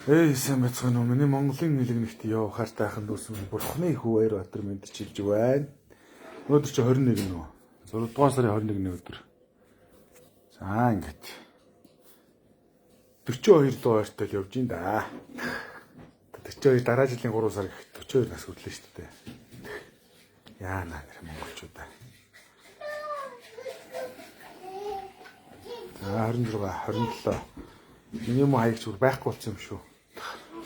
Эй, сайн байцгаана уу? Миний Монголын нэлэг нэгт ёо хайртай ахын дүүс минь Бурхны хүү Баяр Баатар мэдчилж байна. Өнөөдөр чи 21 нөө. 6 дугаар сарын 21-ний өдөр. За ингээд 42 дуу ойртол явж ин да. 42 дараа жилийн 3 сар гэхэд 42 нас хүрлээ шүү дээ. Яана нэр монголчуудаа. За 26 27. Миний юм хаягч бүр байхгүй болсон юм шүү.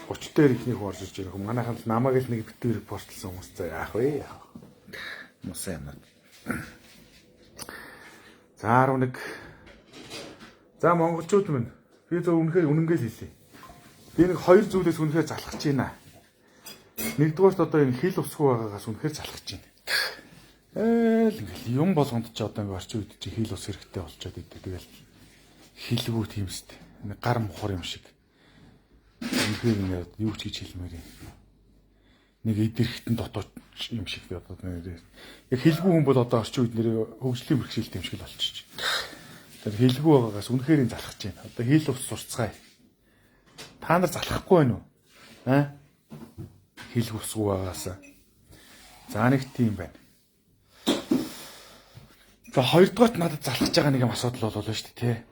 30 дээр ихний хүн орж ирж байгаа. Манайхан л намайг л нэг битүүр репортлсон хүмүүс за яах вэ? Мусан юмнууд. За 11. За монголчууд минь би зөв үнэхээр үнэнгээ л хэлье. Би нэг хоёр зүйлээс үнэхээр залхаж байна. Нэгдүгээрт одоо энэ хил усгүй байгаагаас үнэхээр залхаж байна. Ээл ингээл юм болгонд ч одоо ингээ орчин үед чи хил ус хэрэгтэй болчиход идэг. Тэгэл хилгүү тиймстэй. Нэг гар мухар юм шиг. Үнэхээр нэр юу ч гэж хэлмээр юм. Нэг идэрхтэн дотоод юм шиг би одоо нэр. Яг хилгүү хүн бол одоо орчин үед нэр хөгжлийн бэрхшээлтэй юм шиг л болчих. Тэр хилгүү байгаагаас үнэхээр юм залхаж байна. Одоо хил ус сурцгаая. Та нар залхахгүй байна уу? Аа? Хил усгүй байгаас. За нэг тийм байна. За хоёрдугаарт надад залхаж байгаа нэг юм асуудал болоо шүү дээ, тэ.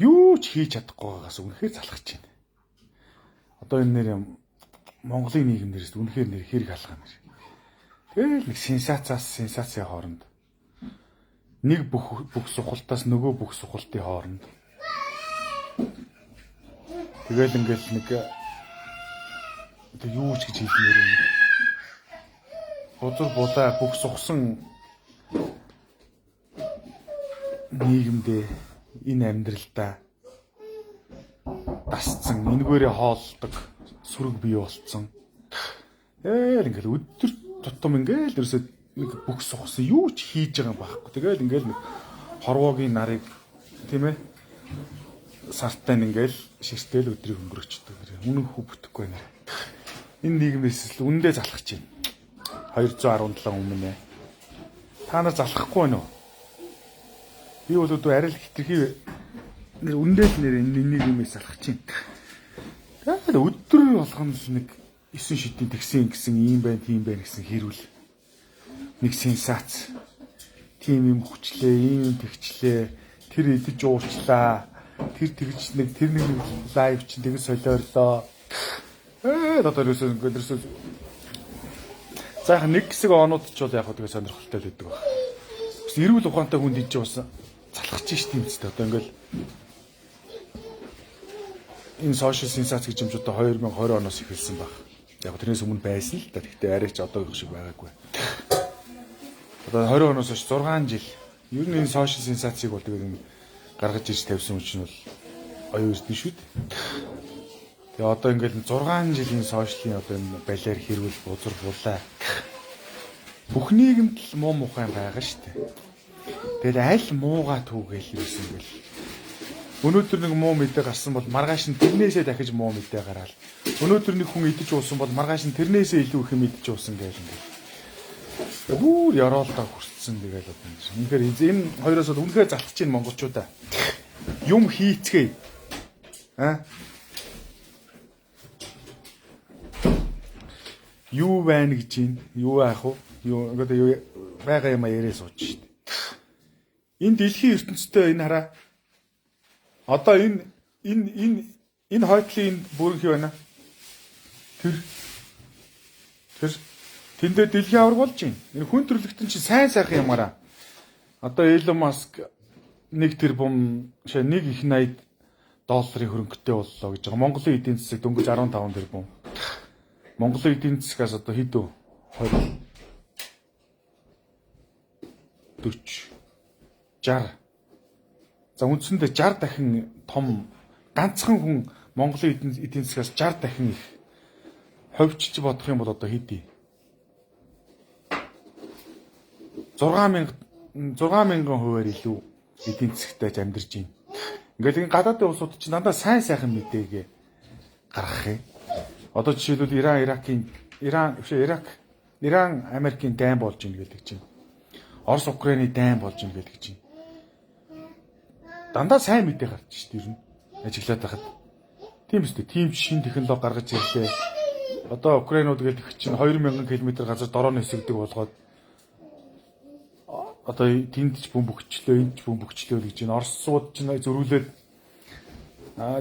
Юу ч хийж чадахгүй байгаас үнэхээр залхаж байна. Одоо энэ нэр юм Монголын нийгэмдэрээс үнэхээр нэр хэрэг алгаа нэр. Тэгэл нэг сенсацаас сенсацийн хооронд нэг бүх бүх сухалтаас нөгөө бүх сухалтын хооронд тэгэл ингээл нэг одоо юу ч гэж хэлмээр юм. Бузар булаа бүх сухсан нийгэмдээ энэ амьдралдаа дасцсан, энэгээрээ хооллдог сүрэг бий болцсон. Ээл ингээл өдөр тутам ингээл ерөөсөө нэг бүх сухсан юу ч хийж байгаа юм байхгүй. Тэгэл ингээл нэг хорвоогийн нарыг тийм ээ сартай нь ингээл ширтэл өдрийг өнгөрөөчдөг. Үнэн хүү бүтэхгүй нэр. Энэ нийгмээс л үнэндээ залхаж байна. 217 өмнө. Та нар залхахгүй байна уу? Би бол өдөө арай л хитрхи нэр үнэндээ л нэр энэ нийгмээс залхаж байна. Тэгэл өдөр болгоно л нэг 9 шидийн тэгсэн гэсэн ийм байна, тийм байна гэсэн хэрүүл. Нэг сенсац. Тийм юм хүчлээ, ийм юм тэгчлээ. Тэр идэж уучлаа. Тэр тэгж нэг тэр нэг лайв чинь тэгж солиорлоо. Одоо ерөөсөө ингээд ерөөсөө за яг нэг хэсэг онууд ч бол яг хөө тэгээ сонирхолтой л байдаг баг. Бас эрүүл ухаантай хүнд ийж бас залхаж шít юм зү. Одоо ингээл энэ сошиал сенсац гэж юм ч одоо 2020 оноос эхэлсэн баг. Яг тэрнээс өмнө байсан л да. Гэхдээ арай ч одоогийнх шиг байгаагүй. Одоо 20 оноос хойш 6 жил. Ер нь энэ сошиал сенсацийг бол тэгээд энэ гаргаж ирж тавьсан хүн чинь бол оюун эрдэнэ шүү дээ. Тэгээ одоо ингээл 6 жилийн сошиалын одоо энэ балиар хэрүүл бузар булаа. Бүх нийгэмд л муу мухай байгаа шүү дээ. Тэгэл аль муугаа түүгээл юусэн ингээл. Өнөөдөр нэг муу мэдээ гарсан бол маргааш нь тэрнээсээ дахиж муу мэдээ гараал. Өнөөдөр нэг хүн идэж уусан бол маргааш нь тэрнээсээ илүү их юм идэж уусан гээл ингээл. Бүр ёроолдоо хүртсэн тэгэл одоо юм. Үнэхээр энэ хоёроос бол үнэхээр залхаж чинь монголчуудаа. Юм хийцгээе. Аа? Юу байна гэж юм? Юу яах вэ? Юу ингээд юу байгаа юм а яриа сууж шít. Энэ дэлхийн ертөнцтэй энэ хараа. Одоо энэ энэ энэ энэ хойтлын энэ бүрэн хий байна. Тэр тэр тэндээ дэлхийн аварга болж байна. Энэ хүн төрөлхтөн чинь сайн сайхан юмараа. Одоо Elon Musk 1 тэрбум шээ нэг их 80 долларын хөрөнгөтэй боллоо гэж байгаа. Монголын эдийн засаг дөнгөж 15 тэрбум. Монголын эдийн засгаас одоо хэд вэ? 20 40 60. За үндсэндээ 60 дахин том ганцхан хүн Монголын эдийн засгаас 60 дахин их хувьчилж бодох юм бол одоо хэд вэ? 6000 хувиар илүү эдийн засагтай амьдарч байна. Ингээл энэ гадаадын улсууд чинь дандаа сайн сайхан мэдээгээ гаргах юм. Одоо жишээлбэл Иран Америкийн дайн болж ийн гэдэг чинь. Орос Украины дайн болж ийн гэдэг чинь. Дандаа сайн мэдээ гарч шít ер нь. Ажиглаад байхад. Тийм үстэй. Тийм ч шин технологи гаргаж ирлээ. Одоо Украинууд гэдэг чинь 2000 км газар дрон хэсэгдэг болгоод одоо тэнд ч бөмбөгчлөө, энд ч бөмбөгчлөө гэж байна. Оросууд ч зөрүүлээд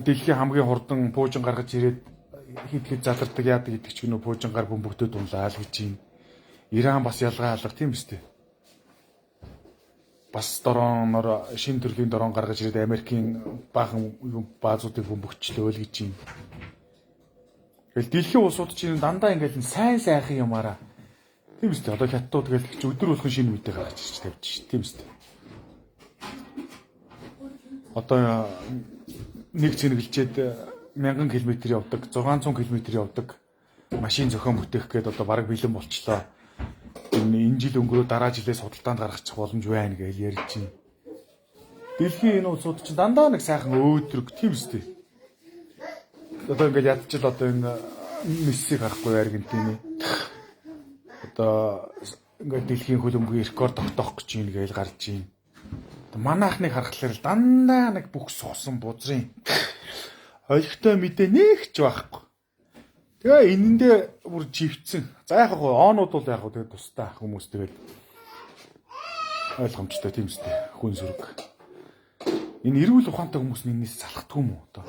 дэлхийн хамгийн хурдан пуужин гаргаж ирээд хит хит задардаг яадаг гэдэг ч гэнэ пуужингаар бөмбөгдөд унлаа л гэж байна. Иран бас ялгаа алга тийм үстэй. Бас дроноор шин төрлийн дрон гаргаж ирээд Америкийн баахан баазуудыг бөмбөгчлөө л гэж байна. Тэгэл дэлхийн улсууд чинь дандаа ингээл сайн сайхан юмараа. Тийм үстэй. Одоо хятадууд гээл чи өдөр болгон шинэ мэдээ гаргаж ирж тавьж шин. Тийм үстэй. Одоо нэг цэнгэлчээд 1000 км явдаг, 600 км явдаг машин зохион бүтээх гээд одоо бараг бэлэн болчлоо. Энэ жил өнгөрөө дараа жилээс худалдаанд гаргачих боломж байна гэж ярьж байна. Дэлхийн энэ улсууд чинь дандаа нэг сайхан өөдрөг тийм үстэй. Одоо ингээд ядчил одоо энэ Мессиг харахгүй Аргентины. Одоо ингээд дэлхийн хөлбөмбөгийн рекорд тогтоох гэж юм гээл гарч байна. Манайхныг харахаар дандаа нэг бүх сухсан бузрын олигтой мэдээ нэг ч байхгүй. Тэгээ энэндээ бүр живцэн. За яг хаа оонууд бол яг хаа тэгээ тусдаа хүмүүс тэгэл ойлгомжтой тийм үстэй хүн сүрэг. Энэ эрүүл ухаантай хүмүүс нь энэс залхдаггүй юм уу одоо?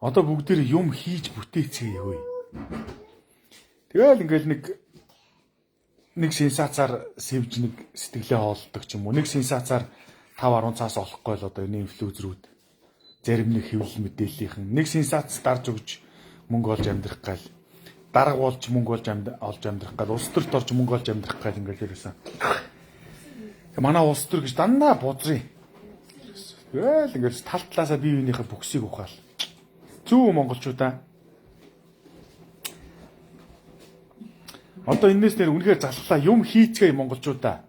Одоо бүгдээр юм хийж бүтээцгээе хөөе. Тэгэл ингээл нэг сенсацаар сэвж нэг сэтгэлээ хоолдог ч юм уу. Нэг сенсацаар 5 10 цаас олохгүй л одоо энэ инфлюенсерүүд зарим нэг хэвлэл мэдээллийнхэн нэг сенсац дарж өгч мөнгө олж амьдрах гал дарга болж мөнгө олж амьдрах гал улс төрт орж мөнгө олж амьдрах гал ингээл ерөөсөн. Манай улс төр гэж дандаа бузрын. Тэгэл ингээл тал талаасаа бие биенийхээ бүксийг ухаал. Зүү монголчуудаа. Одоо энэс нэр үнэхээр залхлаа юм хийцгээе монголчуудаа.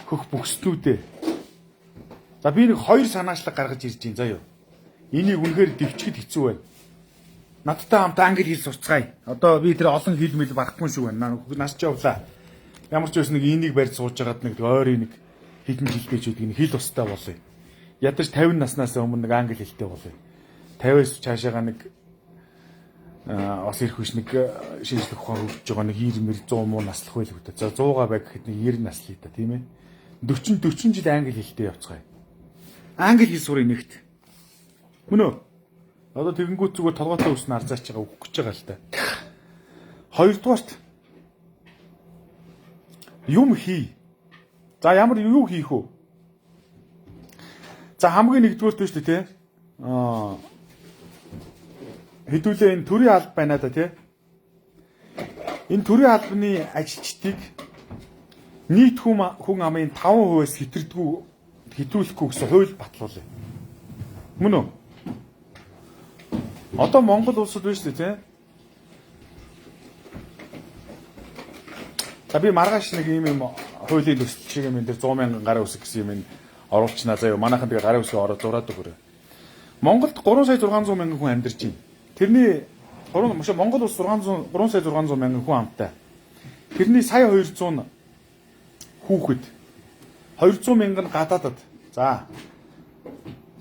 Хөх бүкснүүдээ. За би нэг хоёр санаачлаг гаргаж ирж байна заяа. Энийг үнэхээр дэвчгэд хэцүү байна. Надтай хамт англи хэл сурцгаая. Одоо би тэр олон хэл мэл барахгүй шүү байна. Нас ч явлаа. Ямар ч байсан нэг энийг барьж сууж байгаад нэг ойрын нэг хэдэн жилдээ ч гэдэг нэг хэл устай болъё. Ядаж 50 наснаас өмнө нэг англи хэлтэй болъё. 50-аас цаашаага нэг бас ирэх биш нэг шинжлэх ухаан хөгжиж байгаа нэг 90 100 муу наслах байл үү. За 100-га байг гэхэд нэг 90 наслая та тийм ээ. 40 жил англи хэлтэй явцгаая. Англи хэл сурыг нэгт. Мөн үү? Одоо тэгэнгүүт зүгээр толгойтой ус нь арзаач байгаа өгөх гэж байгаа л та. Хоёрдугаарт юм хий. За ямар юу хийх вэ? За хамгийн нэгдүгээрт шүү дээ тий. Хэдүүлээ энэ төрийн алба байна да тий. Энэ төрийн албаны ажилчдыг нийт хүн амын 5%-аас хэтрүүлэхгүй гэсэн хууль батлуулъя. Мөн үү? Одоо Монгол улсад байна шүү дээ тий. За би маргааш нэг ийм хуулийн төсөл шиг юм энэ дээр 100 000 гарын үсэг гэсэн юм оруулчнаа заяа. Манайхан тэгээ гарын үсгээ ороод зураад өгөөрэй. Монголд 3 сая 600 мянган хүн амьдарч байна. Тэрний Монгол улс 3 сая 600 мянган хүн амтай. Тэрний сая 200 нь хүүхэд. 200 мянган нь гадаадад.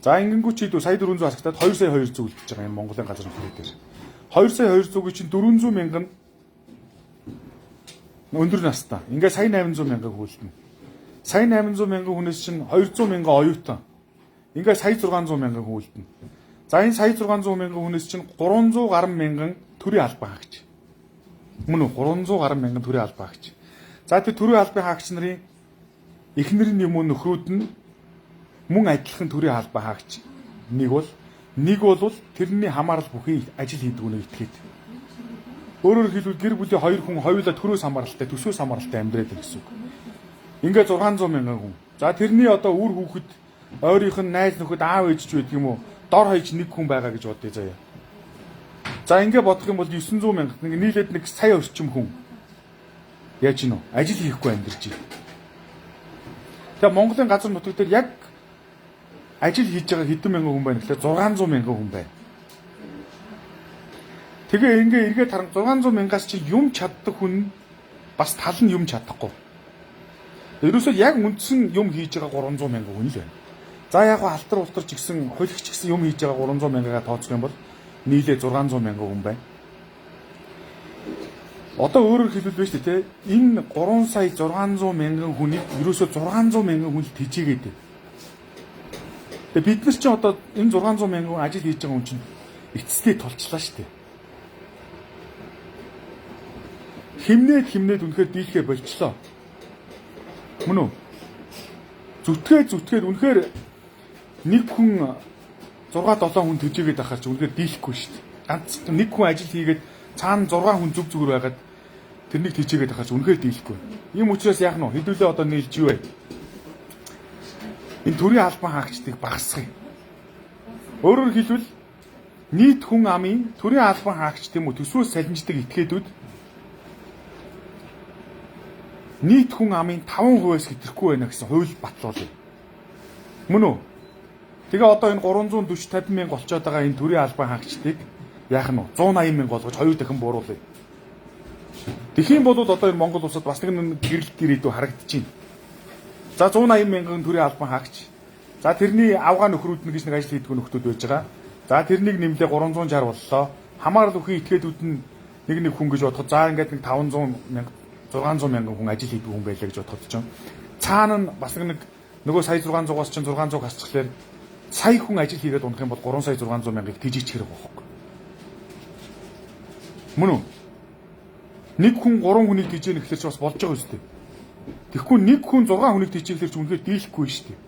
За ингэнгүү чи дүү сая 400 асагтаад 2 сая 200 үлдэж байгаа юм Монголын газар нутгийн дээр. 2 сая 200-ийн чинь 400 мянган өндөр настай. Ингээ сая 800 мянган хүлдэнэ. Сая 800 мянган хүнээс чинь 200 мянган оюутан. Ингээ сая 600 мянган хүн үлдэнэ. За энэ сая 600 мянган хүнээс чинь 300 гаруй мянган төрийн албан хаагч. Мөн үү 300 гаруй мянган төрийн албан хаагч. За тэр төрийн албан хаагч нарын эхнэр нь юм уу нөхрүүд нь мөн адилхан төрийн албан хаагч. Нэг бол тэрний хамаарал бүхий ажил хийдэг үнэ итгээд. Өөрөөр хэлбэл гэр бүлийн хоёр хүн хоёулаа төрөөс хамааралтай, төсөөс хамааралтай амьдраад байна гэсэн үг. Ингээ 600 мянган хүн. За тэрний одоо үр хүүхэд, ойрынх нь найз нөхөд, аав ээж ч байдаг юм уу? Дор хаяж нэг хүн байгаа гэж бодъё заяа. За ингээ бодох юм бол 900 мянга нэг нийлээд нэг сая орчим хүн яаж гинөө ажил хийхгүй амьдарч байна. Тэгээ Монголын газар нутаг дээр яг ажил хийж байгаа хэдэн мянган хүн байна гэхлээр 600 мянган хүн байна. Тэгээ ингээ эргээд харан 600 мянгаас чи юм чаддаг хүн бас тал нь юм чадахгүй. Ерөөсөө яг үндсэн юм хийж байгаа 300 мянган хүн л байна. За яг гоо алтар ултар ч гэсэн хулигч гэсэн юм хийж байгаа 300 мянгагаа тооцох юм бол Нийлээ 600 мянган хүн байна. Одоо өөрөөр хэлбэл байна шүү дээ, тэ? Энэ 3 сая 600 мянган хүнийг ерөөсөө 600 мянган хүн л тэжээгээд байна. Тэгээ бид нар чинь одоо энэ 600 мянган хүн ажил хийж байгаа хүн чинь эцэстээ тулчлаа шүү дээ. Химнээд үнэхээр дийлхээ болчлоо. Мөн үү? Зүтгээд үнэхээр нэг хүн 6 7 хүн тэжээгээд байхаар чи үнэхээр дийлэхгүй шүү дээ. Ганц нэг хүн ажил хийгээд цаана 6 хүн зүг зүгээр байгаад тэрнийг тэжээгээд байхаар чи үнэхээр дийлэхгүй. Ийм учраас яах нь вэ? Хэдүүлээ одоо нийлж юу вэ? Энэ төрийн албан хаагчдыг багасгая. Өөрөөр хэлбэл нийт хүн амын төрийн албан хаагч тийм үү төсвөөс салинждаг этгээдүүд нийт хүн амын 5%-аас хэтрэхгүй байна гэсэн хууль батлуулъя. Мөн үү? Тэгээ одоо энэ 340 50 мянга болчоод байгаа энэ төрийн албан хаагчдыг яах нь вэ? 180 мянга болгож 2 дахин бууруулъя. Тэгэх юм бол одоо энэ Монгол улсад бас нэг гэрэлт ирээдүй харагдаж байна. За 180 мянган төрийн албан хаагч. За тэрний авгаа нөхрүүд нь гэж нэг ажил хийдэг нөхдүүд байж байгаа. За тэрнийг нэмлээ 360 боллоо. Хамаарал бүхий этгээдүүд нь нэг хүн гэж бодоход за ингээд нэг 500 мянга 600 мянган хүн ажил хийдэг хүн байлаа гэж бодоход чинь цаана нь бас нэг нөгөө сая 600-аас чинь 600 хасчихлаар сая хүн ажил хийгээд унах юм бол 3 сая 600 мянгаыг тэжээчих хэрэг байхгүй. Мөн үү? Нэг хүн 3 хүнийг тэжээнэ гэхэлэр чи бас болж байгаа юм шүү дээ. Тэгэхгүй нэг хүн 6 хүнийг тэжээхлээр чи үнэхээр дийлэхгүй шүү дээ.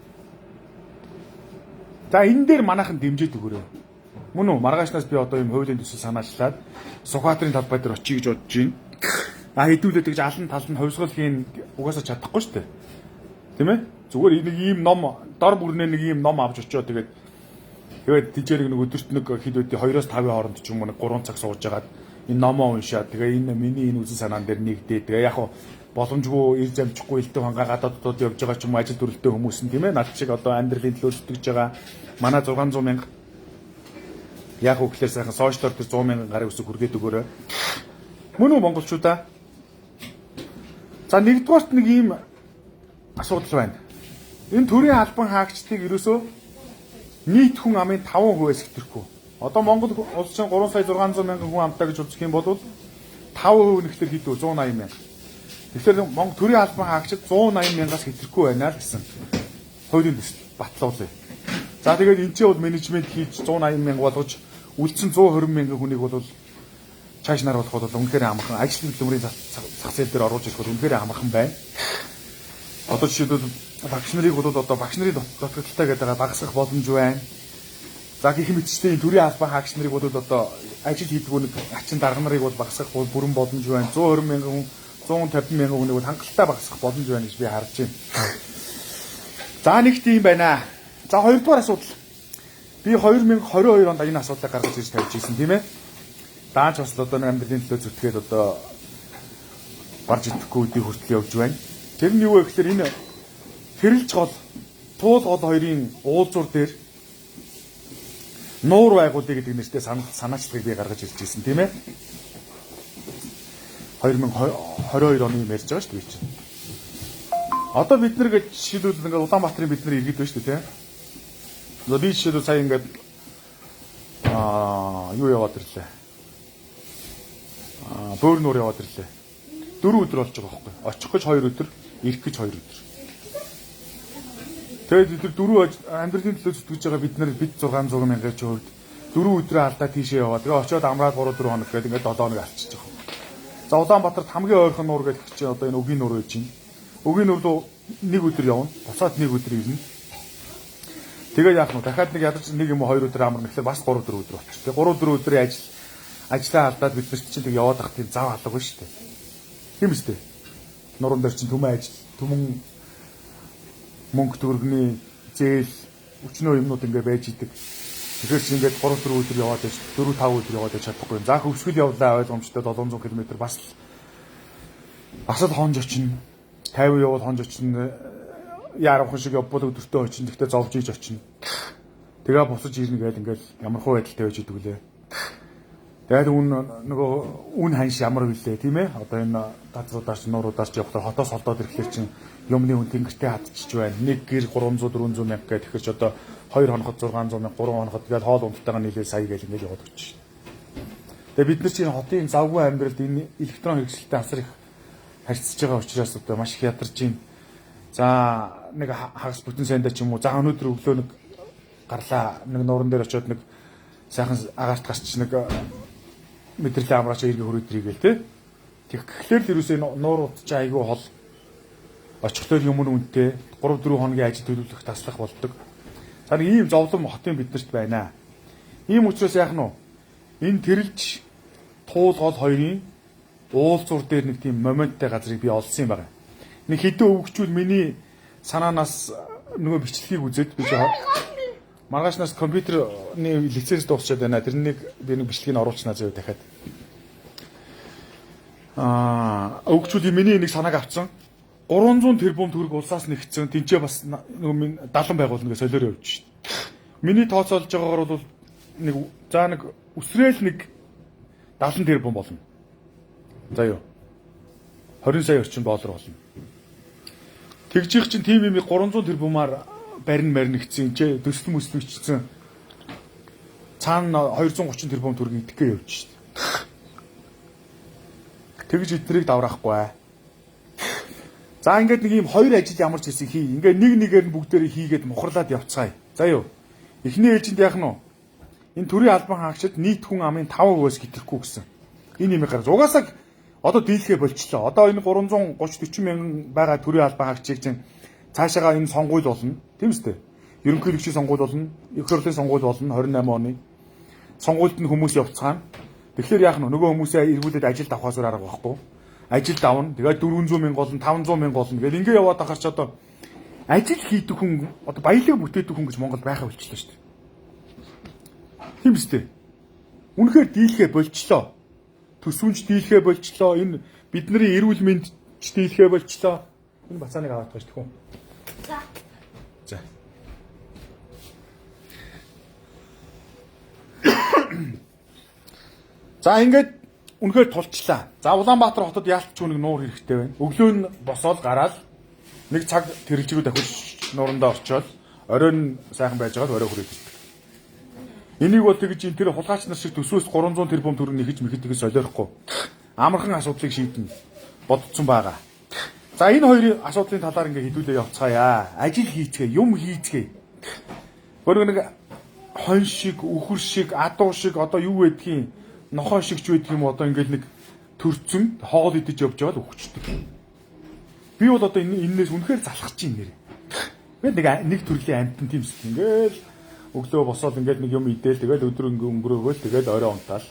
За энэ дээр манайхан дэмжиж өгөөрэй. Мөн үү? Маргаашнаас би одоо ийм хуулийн төсөл санаачлаад Сүхбаатарын талбай дээр очие гэж бодож байна. А хэдүүлээ тэгж алан тал нь хувьсгал хийн угаасаа чадахгүй шүү дээ. Тийм ээ? Зүгээр нэг ийм ном дор бүрнээ нэг ийм ном авч очиод тэгээд тийчээрэг нэг өдөрт нэг хэд үдий 2-оос 5-ын хооронд ч юм уу нэг 3 цаг сууж агаад энэ номоо уншаад тэгээ энэ миний энэ үзэл санаан дээр нэгдээ. Тэгээ яг хуу боломжгүй ир замжихгүй элдв хангаа гадааддууд явж байгаа ч юм уу ажил төрөлтэй хүмүүс нь тийм ээ над шиг одоо амьдралын төлөө зүтгэж байгаа манай 600 мянга яг уу гэхлээр сайхан сошиалор тэр 100 мянган гарын үсэг хүргээд өгөөрэй. Мөн үү монголчуудаа? За нэгдүгээрт нэг ийм асуудал байна. Энэ төрийн албан хаагчдыг ерөөсөө нийт хүн амын 5%-ээс хэтрэхгүй. Одоо Монгол улс чинь 3 сая 600 мянган хүн амтай гэж үзэх юм бол 5% нэхлэр хэд вэ? 180 мянга. Тэгэхээр Монгол төрийн албан хаагчид 180 мянгаас хэтрэхгүй байна л гэсэн хуулийн төсөл батлуулъя. За тэгээд энэ чинь бол менежмент хийж 180 мянга болгож үлдсэн 120 мянган хүнийг бол чааш нар болох бол үнэхээр амархан ажил хөдөлмөрийн зах зээл дээр оруулж ирэх бол үнэхээр амархан байна. Одоо жишээлбэл багш нарыг бол одоо багш нарын дутагдaltaй гэдэг байгаа багасгах боломж байна. За гэх мэтчтэй энэ төрийн албан хаагч нарыг бол одоо ажил хийдэг нэг ачин дарга нарыг бол багасгах бүрэн боломж байна. 120 мянган хүн 150 мянган хүнийг бол хангалттай багасгах боломж байна гэж би харж байна. За нэг тийм байна. За хоёрдугаар асуудал. Би 2022 онд энэ асуудлыг гаргаж ирж тавьж ирсэн тийм ээ. Даанч бас одоо нэг амьдралын төлөө зүтгээд одоо барж идэхгүй үдий хүртэл явж байна. Тэр нь юу вэ гэхээр энэ хэрэлж гол туул гол хоёрын уулзуур дээр нуур байгуулъя гэдэг нэртэй санаачлагыг би гаргаж ирж ирсэн тийм ээ. 2022 оны юм ярьж байгаа шүү дээ би чинь. Одоо бид нар гэж жишээлбэл ингээд Улаанбаатарын бид нар иргэд байна шүү дээ тийм. За би жишээлбэл сая ингээд юу яваад ирлээ. Бөөр нуур яваад ирлээ. 4 өдөр болж байгаа байхгүй. Очих гэж 2 өдөр, ирэх гэж 2 өдөр. Тэгээд бид нар дөрөв амьдралын төлөө зүтгэж байгаа бид нар бид 600 мянган ч хувьд 4 өдрөө алдаа тийшээ яваад тэгээ очиод амраад 3 4 хоног гээд ингээд 7 хоног алчиж байгаа. За Улаанбаатарт хамгийн ойрхон нуур гэдэг чинь одоо энэ Өгийн нуур байж байна. Өгийн нуур руу нэг өдөр явна. Буцаад нэг өдөр ирнэ. Тэгээ яах нь дахиад нэг ядаж нэг юм уу 2 өдөр амарна гэхлээр бас 3 4 өдөр болчих. Тэгээ 3 4 өдрийн ажлаа алдаад бид нар чинь тэг яваад ах тийм зав алга шүү дээ. Тийм үстэй. Нуран дээр чинь түмэн ажил, түмэн мөнгө төгрөгний зээл өчнөө юмнууд ингээ байж идэг. Тэгэхээр чи ингээд 3 4 өдөр яваад байж 4 5 өдөр яваад байж чадахгүй юм. За хөвсгөл явлаа ойлгомжтой 700 км бас л хонж очино. 50 явбал хонж очино. Яарвхан шиг явбал өдөртөө очино. Тэгтээ зовж ийж очино. Тэгээ бусаж ирнэ гээл ингээл ямархуу байдалтай байж идэг лээ. Тэгээд үн нөгөө үн ханш ямар вүлээ тийм ээ. Одоо энэ газруудаар ч нууруудаар ч явахлаар хотоос холдоод ирэхлээр чинь юмны үн тэнгэртэй хатчихж байна. Нэг гэр 300 400 мянга гэх тэгэхээр ч одоо 2 хоноход 600 мянга 3 хоноход тэгэл хоол унттайгаа нийлээ сая гэл ингээл яваад өгч. Тэгээ бид нар чинь хотын завгүй амьдралд энэ электрон хэрэгсэлтэй асар их харьцаж байгаа учраас одоо маш их ядарч байна. За нэг хагас бүтэн сайндаа ч юм уу. За өнөөдөр өглөө нэг гарлаа, нэг нууран дээр очиод нэг сайхан агаарт гарч нэг мэдрэлээ амраач эргээ хөрөөдрийгээл те. Тэгэхээр л ерөөсөө нуур ут чи айгүй хол очихлоор юм үнэтэй 3-4 хоногийн ажил төлөвлөх таслах болдог. За нэг ийм зовлон хотын биднэрт байна. Ийм учраас яах нь вэ? Энэ тэрэлж туул гол хоёрын уулзуур дээр нэг тийм моменттай газрыг би олсон юм байна. Нэг хэдэн өвгчүүл миний санаанаас нөгөө бичлэгийг үзээд би маргаашнаас компьютерний лиценз дуусчаад байна. Тэрнийг би нэг бичлэгийг оруулчихнаа зөө дахиад. Өвгчүүл миний нэг санааг авцсан. 300 тэрбум төгрөг улсаас нэгтсэн. Тинчээ бас нөгөө 70 байгуулна гэж солиор явж шít. Миний тооцоолж байгаагаар бол нэг за нэг үсрээл нэг 70 тэрбум болно. За юу. 20 сая орчим доллар болно. Тэгжих чинь тийм юм 300 тэрбумаар барин марин гэсэн чи төсөл мөсөл бичсэн. Цаана 230 тэрбум төгрөг идэхгээ явж шít. Тэгж эднэрийг давраахгүй. За ингээд нэг ийм хоёр ажил ямар ч хийсэн хий. Ингээд нэг нэгээр нь бүгдээрээ хийгээд мухарлаад явцгаая. За юу. Эхний ээлжинд яах нь вэ? Энэ төрийн албан хаагчид нийт хүн амын 5%-аас хэтрэхгүй гэсэн. Энэ юм гарч. Угаасаа одоо дийлхээ болчлоо. Одоо энэ 330 40 мянган байгаа төрийн албан хаагчийг чинь цаашаага энэ сонгуул болно. Тийм үстэй. Ерөнхийлөгчийн сонгуул болно. Их хурлын сонгуул болно 28 оны. Сонгуульд нь хүмүүс явцгаана. Тэгэхээр яах нь нөгөө хүмүүсээ эргүүлээд ажилд авахаас өөр арга байхгүй. Ажилд авна. Тэгээд 400 мянга болно, 500 мянга болно. Тэгэл ингээ яваад ахаар ч одоо ажил хийдэг хүн, одоо баялаг бүтээдэг хүн гэж Монгол байхаа болчихлоо шүү дээ. Тийм үстэй. Үнэхээр дийлхээ болчлоо. Төсвөнч дийлхээ болчлоо. Энэ бидний эрүүл мэнд ч дийлхээ болчлоо. Энэ бацааныг аваад байгаа шүү дээ. За. За. За ингээд үнэхээр тулчлаа. За Улаанбаатар хотод яалтч нэг нуур хэрэгтэй байна. Өглөө нь босоод гараал нэг цаг тэрэлжрүү дахиж нуурандаа орчоод оройн сайхан байж байгаад орой хүрээд ирдэг. Энийг бол тэгж энэ тэр хулгайч нар шиг төсвөөс 300 тэрбум төгрөг нэхэж мэхэд тэгж солиорохгүй. Амархан асуудлыг шийднэ бодцсон байгаа. За энэ хоёрын асуудлын талаар ингээ хэдүүлээ явцгаая. Ажил хийцгээе, юм хийцгээе. Өөр нэг хонь шиг, үхэр шиг, адуу шиг одоо юу гэдгийг нохоо шиг ч байдаг юм одоо ингээл нэг төрцөн хоол идэж явж байгаа л өгчдөг. Би бол одоо энээс үнэхээр залхаж чинь нэр. Ингээд нэг төрлийн амьтан тийм зүйл. Ингээл өглөө босоод ингээл нэг юм идээл тэгэл өдөр өнгөрөөгөөл тэгэл орой унтаал.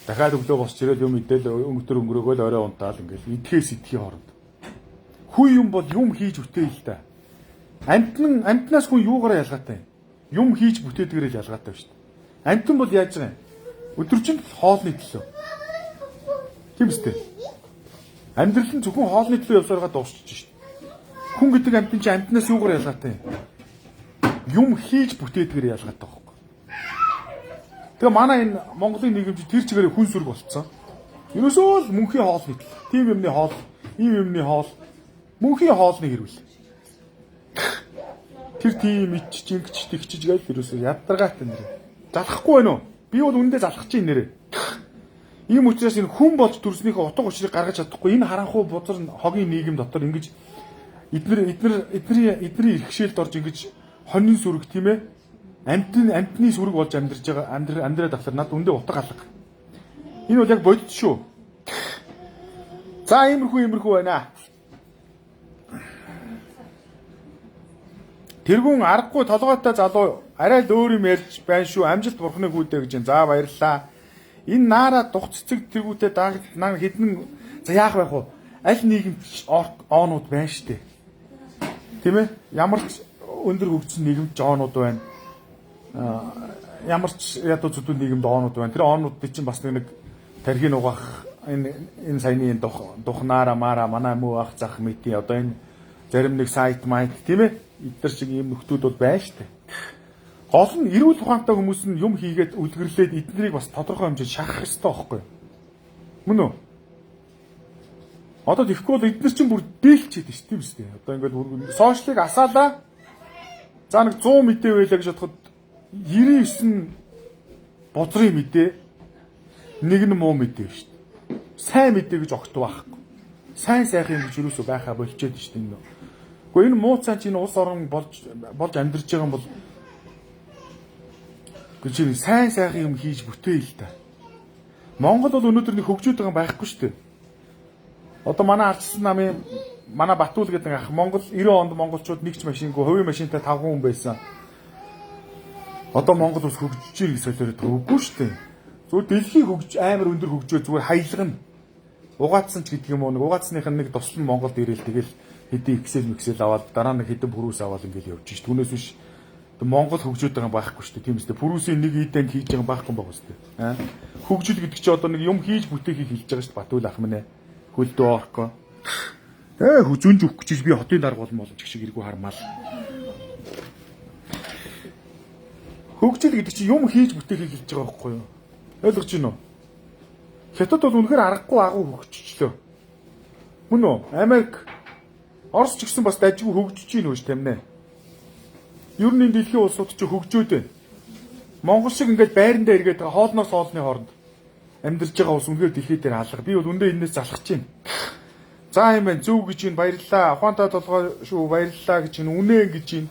Дахиад өглөө босч ирэл юм идээл өдөр өнгөрөөгөөл орой унтаал ингээл идэхээс идэхийн хооронд. Хүн юм бол юм хийж бүтээл та. Амьтан амьтнаас хүн юугаараа ялгаатай юм? Юм хийж бүтээдгээрээ л ялгаатай шүү дээ. Амьтан бол яаж байгаа юм? Өдөржинд хоолны төлөө. Тийм үстэй. Амьдрал нь зөвхөн хоолны төлөө явсараа дуусчих шүү дээ. Хүн гэдэг амьтан чинь амьтнаас юугаар ялгаатай юм? Юм хийж бүтээдгээр ялгаатай байхгүй. Тэгээ манай энэ Монголын нийгэмч тэр чигээр хүн сүрэг болцсон. Ерөөсөө л мөнхийн хоолны төлөө. Тийм юмны хоол, ийм юмны хоол, мөнхийн хоолны хэрүүл. Тэр тийм ичж, ингэч, тэгчиж гээл ерөөсөө ядаргаатай нэр. Залхахгүй байна уу? Би бол үнэндээ залхаж чинь нэрээ. Ийм учраас энэ хүн болж төрснийхөө утга учирыг гаргаж чадахгүй энэ харанхуй бузар хогийн нийгэм дотор ингэж эдний иргэшээлд орж ингэж хонин сүрэг тийм ээ амтны сүрэг болж амьдарч байгаа амьдраад ахлаар над үндэ утга алга. Энэ бол яг бодит шүү. За иймэрхүү байна. Тэргүүн аргагүй толгойтой залуу арай л өөр юм ярьж байна шүү. Амжилт бурхны хүүдээ гэж. За баярлалаа. Энэ наараа дух цэцэг тэргүүтээ даг хэдэн за яах байх вэ? Аль нийгэмч оонууд байна штэ. Тийм ээ? Ямар ч өндөр хөгжсөн нийгэмч оонууд байна. Ямар ч ядуу зүдүү нийгэмд оонууд байна. Тэр оонуудыг чинь бас нэг тархийг угаах энэ саяны энэ дух наараа маараа манай мөө ах зах мэдээ одоо энэ зарим нэг сайт майт тийм ээ? Эдгээр шиг ийм нөхдүүд бол байна штэ. Гол нь эрүүл ухаантай хүмүүс нь юм хийгээд үлгэрлээд эднэрийг бас тодорхой хэмжээнд шахах ёстой байхгүй юу? Мөн үү? Одоо тэгэхгүй бол эднэр чинь бүр дээлчээд шүү тийм үстэй. Одоо ингээд сошиалыг асаалаа. За нэг 100 мэдээ байлаа гэж бодоход 99 нь бузрын мэдээ. Нэг нь муу мэдээ шүү дээ. Сайн мэдээ гэж огт байхгүй. Сайн сайхан юм гэж юусоо байхаа болчиход шүү дээ энэ. Гэхдээ энэ муу цан чинь улс орон болж амьдарч байгаа юм бол гэж сайн сайхан юм хийж бүтээл л та. Монгол бол өнөөдөр нэг хөгжөөд байгаа юм байхгүй шүү дээ. Одоо манай ардсан намын манай Батүл гэдэг ах Монгол 90 онд монголчууд нэг ч машингүй хувийн машинтай 5 хүн байсан. Одоо Монгол улс хөгжиж байгаа гэж солиороод байгаа үгүй шүү дээ. Зүгээр дэлхий хөгж амар өндөр хөгжөө зүгээр хаялгана. Угаацсан ч гэдэг юм уу нэг угаацсных нь нэг туслан Монголд ирээл тэгэл хэдэн Excel мексэл аваад дараа нэг хэдэн пүрүүс аваад ингээл явж шít. Түүнээс биш Монгол хөгжөөд байгаа юм байхгүй шүү дээ. Тийм үстэй. Пүрүүсийн нэг идэнг хийж байгаа юм байхгүй байх үстэй. Аа. Хөгжил гэдэг чи одоо нэг юм хийж бүтээхийг хэлж байгаа шүү дээ. Батүл ах минь ээ. Хөлдөө орко. Хүзүүнж өгөх гэж би хотын дарга болмол ч шиг эргүү хармаал. Хөгжил гэдэг чи юм хийж бүтээхийг хэлж байгаа байхгүй юу? Ойлгож байна уу? Хятад бол үнэхээр аргагүй агуу хөгжчихлөө. Мөн үү? Америк, Орос ч гэсэн бас дажгүй хөгжиж байна үү тамнэ. Ер нь энэ дэлхийн улсууд чи хөгжөөд байна. Монгол шиг ингээд байрандаа эргээд байгаа хоолноос хоолны хооронд амьдарч байгаа улс үнэхээр дэлхий дээр алга. Би бол үндэ энэс залхаж байна. За юм байна. Зөв гэж байна. Баярлалаа. Ухаантай толгой шүү баярлалаа гэж байна. Үнэ гэж байна.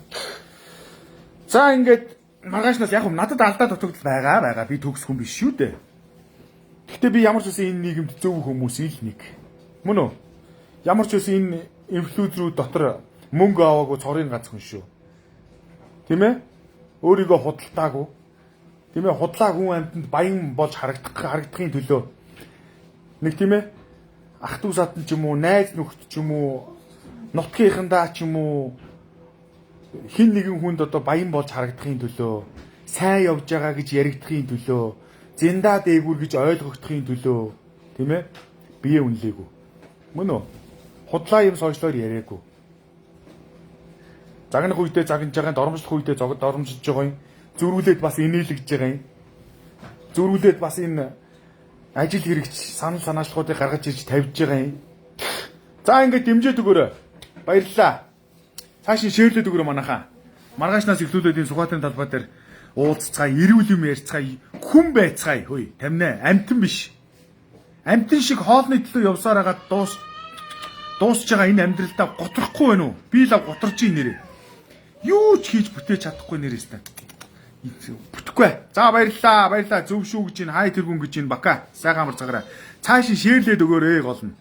За ингээд маргаашнаас яг юм надад алдаа дутагдал байгаа. Би төгс хүн биш шүү дээ. Гэхдээ би ямар ч үсэн энэ нийгэмд зөв хүмүүсийн л нэг. Мөн үү? Ямар ч үсэн энэ инфлюенсерүүд дотор мөнгө аваагүй цорын гац хүн шүү. Тийм ээ? Өөрийгөө худалдаагүй. Тийм ээ? Худлаа хүн амьтанд баян болж харагдахын төлөө нэг тийм ээ? Ах トゥ садан ч юм уу, найз нөхд ч юм уу, нутгийнхандаа ч юм уу хин нэгэн хүнд одоо баян болж харагдахын төлөө, сайн явж байгаа гэж яригдахын төлөө, зинда дээгүүр гэж ойлгогдохын төлөө, тийм ээ? Бие үнэлээгүй. Мөн үү? Худлаа юм сошиалоор яриаггүй. Загнах үедээ загнаж байгаа, доромжлох үедээ доромжилж байгаа юм. Зөрүүлээд бас инээлгэж байгаа юм. Зөрүүлээд бас энэ ажил хэрэгч санал санаачлахуудыг гаргаж ирж тавьж байгаа юм. За ингээд дэмжиж өгөөрэй. Баярлалаа. Цааш нь шеэрлээд өгөөрэй манайхаа. Маргаашнаас эхлүүлээд энэ Сүхбаатарын талбай дээр уулзцгаая, эрүүл юм ярьцгаая, хүн байцгаая. Хөөе, тамнэ. Амтан биш. Амтан шиг хоолны төлөө явсаар хагаад дуусж байгаа энэ амьдралдаа готрахгүй байна уу? Би л готорж ийн нэрээ. Юу ч хийж бүтээж чадахгүй нэрээс та. Бүтэхгүй. За баярлалаа. Баярлалаа. Зөв шүү гэж ин хай тэргүн гэж ин бака. Сайхан амар цагаараа. Цааш нь шеэрлээд өгөөрэй гол нь.